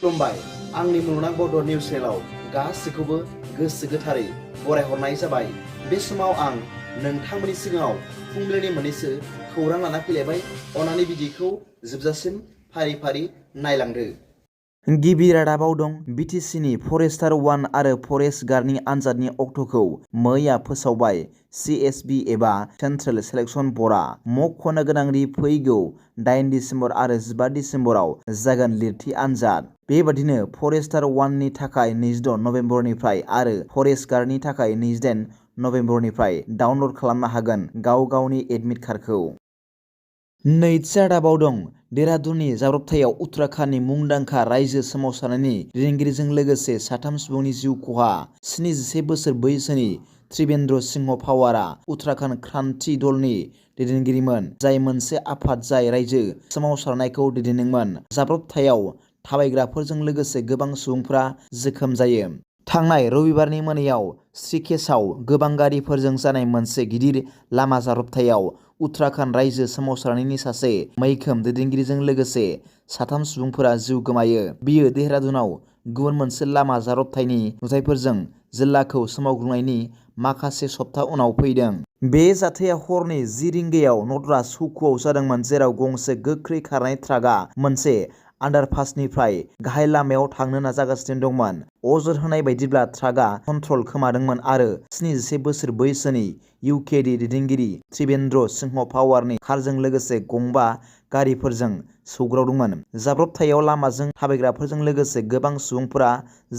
खुलुमबाय आंनि मुलुगनां बड' निउस चेनेलाव गासैखौबो गोसो गोथारै बरायहरनाय जाबाय। बे समाव आं नोंथांमोननि सिगाङाव फुंबिलिनि मोननैसो खौरां लाना फैलायबाय। अन्नानै भिडिअखौ जोबजासिम फारि फारि नायलांदो। गिबि रादाबाव दं बिटिसिनि फरेस्टार 1 आरो फरेस्ट गार्डनि आनजादनि अक्ट'खौ मैया फोसावबाय CSB एबा सेन्ट्रेल सिलेक्शन बर्डआ। मख'नो गोनांदि फैगौ 8 डिसेम्बर आरो 15 डिसेम्बराव जागोन लिरथि आनजाद। बेबादिनो फरेस्टार 1 नि थाखाय 26 नभेम्बरनिफ्राय आरो फरेस्ट गार्डनि थाखाय 28 नभेम्बरनिफ्राय डाउनलड खालामनो हागोन गाव गावनि एडमिट कार्डखौ। नैथि रादाबाव दं देहरादूननि जाब्रबथायाव उत्तराखन्डनि मुंदांखा रायजो सोमावसारनायनि दैदेनगिरिजों लोगोसे 3 सुबुंनि जिउ खहा। 71 बोसोर बैसोनि त्रिवेन्द्र सिंह पावारा उत्तराखन्ड क्रान्ति दलनि दैदेनगिरिमोन, जाय मोनसे आफाद जाय रायजो सोमावसारनायखौ दैदेनदोंमोन। जाब्रबथायाव थाबायग्राफोरजों लोगोसे गोबां सुबुंफोरा जोखोम जायो। थांनाय रबिबारनि मोनायाव श्रीकेशआव गोबां गारिफोरजों जानाय मोनसे गिदिर लामा जाब्रबथायाव उत्तराखन्ड रायजो सोमावसारनायनि सासे मैखोम दैदेनगिरिजों लोगोसे 3 सुबुंफोरा जिउ गोमायो। बियो देहरादूनआव गुबुन मोनसे लामा जाब्रबथायनि नुथायफोरजों जिल्लाखौ सोमावग्लुंनायनि माखासे सप्ता उनाव फैदों। बे जाथाया हरनि 10 रिंगायाव नटराज चौकआव जादोंमोन, जेराव गंसे गोख्रै खारनाय ट्राकआ मोनसे आन्डारपासनिफ्राय गाहाय लामायाव थांनो नाजागासिनो दंमोन। अजद होनाय बायदिब्ला ट्राकआ कन्ट्रल खोमादोंमोन आरो 71 बोसोर बैसोनि इउकेडि दैदेनगिरि त्रिवेन्द्र सिंह पावारनि कारजों लोगोसे गंबा गारिफोरजों सौग्रावदोंमोन। जाब्रबथायाव लामाजों थाबायग्राफोरजों लोगोसे गोबां सुबुंफोरा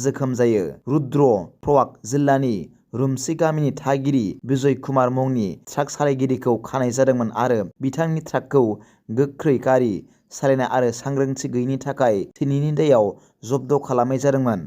जोखोम जायो। रुद्र प्रयाग जिल्लानि रुमसी गामिनि थागिरि विजय कुमार मुंनि ट्राक सालायगिरिखौ खानाय जादोंमोन आरो बिथांनि ट्राकखौ गोख्रै गारि सालायनाय आरो सांग्रांथि गैयैनि थाखाय थैनायनि दायआव जब्द खालामनाय जादोंमोन।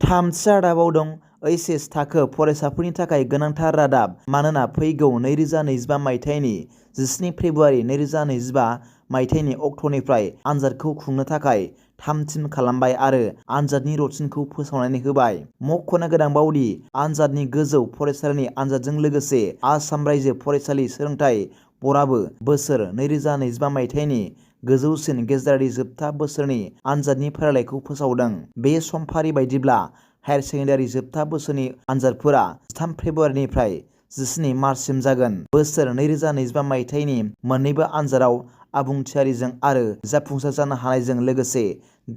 थामथि रादाबाव दं HS थाखो फरायसाफोरनि थाखाय गोनांथार रादाब, मानोना फैगौ 2025 मायथाइनि 17 फेब्रुआरि 2025 मायथाइनि अक्ट'निफ्राय आनजादखौ खुंनो थाखाय थाम-थिम खालामबाय आरो आनजादनि रुटिनखौ फोसावनानै होबाय। मख'नो गोनांबावदि आनजादनि गोजौ फरायसालिनि आनजादजों लोगोसे आसाम रायजो फरायसालि सोलोंथाइ बर्डआबो बोसोर 2025 मायथाइनि गोजौसिन गेजेरारि जोबथा बोसोरनि आनजादनि फारिलाइखौ फोसावदों। बे समफारि बायदिब्ला हायार सेकेन्डारि जोबथा बोसोरनि आनजादफोरा 13 फेब्रुआरिनिफ्राय 17 मार्चसिम जागोन। बोसोर 2025 मायथाइनि मोन्नैबो आनजादाव आबुंथियारिजों आरो जाफुंसार जानो हानायजों लोगोसे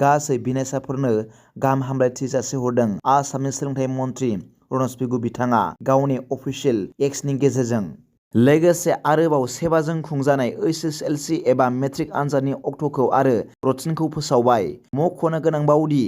गासै बिनायसाफोरनो गाहाम हामलायथि जासिहरदों आसामनि सोलोंथाइ मन्थ्रि रनज पेगु बिथाङा गावनि अफिसियेल एक्सनि गेजेरजों। लोगोसे आरोबाव सेबाजों खुंजानाय HSLC एबा मेट्रिक आनजादनि अक्ट'खौ आरो रुटिनखौ फोसावबाय। मख'नो गोनांबावदि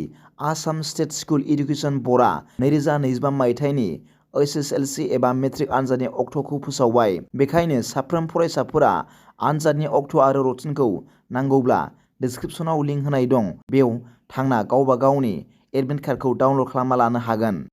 आसाम स्टेट स्कुल एडुकेशन बर्डआ 2025 मायथाइनि HSLC एबा मेट्रिक आनजादनि अक्ट'खौ फोसावबाय। बेखायनो साफ्रोम फरायसाफोरा आनजादनि अक्ट' आरो रुटिनखौ नांगौब्ला डिस्क्रिप्शनाव लिंक होनाय दं, बेयाव थांना गावबा गावनि एडमिट कार्डखौ डाउनलड खालामना लानो हागोन।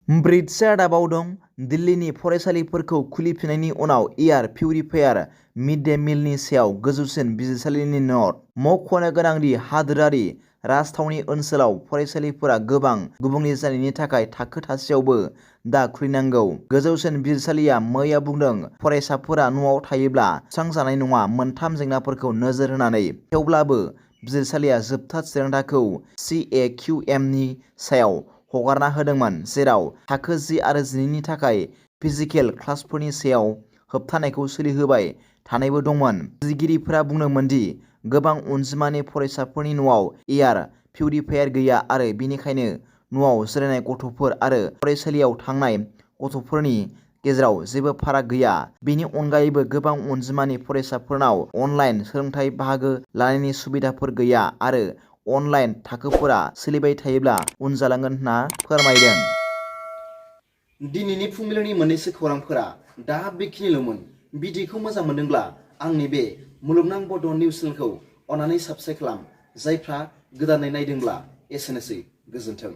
ब्रैथि रादाबाव दं दिल्लीनि फरायसालिफोरखौ खुलिफिननायनि उनाव एयार पिउरिफायार मिड डे मिलनि सायाव गोजौसिन बिजिरसालिनि नोट। मख'नो गोनांदि हादोरारि राजथावनि ओनसोलाव फरायसालिफोरा गोबां गुबुंले जानायनि थाखाय थाखो थासेयावबो दा खुलिनांगौ। गोजौसिन बिजिरसालिया मैया बुंदों फरायसाफोरा न'आव थायोब्ला सुस्रांजानाय नङा मोनथाम जेंनाफोरखौ नोजोर होनानै। थेवब्लाबो बिजिरसालिया जोबथा थिरांथाखौ CAQM नि सायाव हगारना होदोंमोन, जेराव थाखो 10 आरो 12 नि थाखाय फिजिकेल क्लासफोरनि सायाव होबथानायखौ सोलिहोबाय थानायबो दंमोन। बिजिरगिरिफोरा बुंदोंमोन दि गोबां अनजिमानि फरायसाफोरनि न'आव एयार पिउरिफायार गैया आरो बेनिखायनो न'आव जिरायनाय गथ'फोर आरो फरायसालियाव थांनाय गथ'फोरनि गेजेराव जेबो फाराग गैया। बेनि अनगायैबो गोबां अनजिमानि फरायसाफोरनाव अनलाइन सोलोंथाइ बाहागो लानायनि सुबिदाफोर गैया आरो अनलाइन थाखोफोरा सोलिबाय थायोब्ला उन जालांगोन होनना फोरमायदों। दिनैनि फुंबिलिनि मोननैसो खौरांफोरा दा बेखिनिल'मोन। भिडिअखौ मोजां मोनदोंब्ला आंनि बे मुलुगनां बड' निउस चेनेलखौ अन्नानै साबस्क्राइब खालाम। जायफ्रा गोदानै नायदोंब्ला एसेनोसै, गोजोन्थों।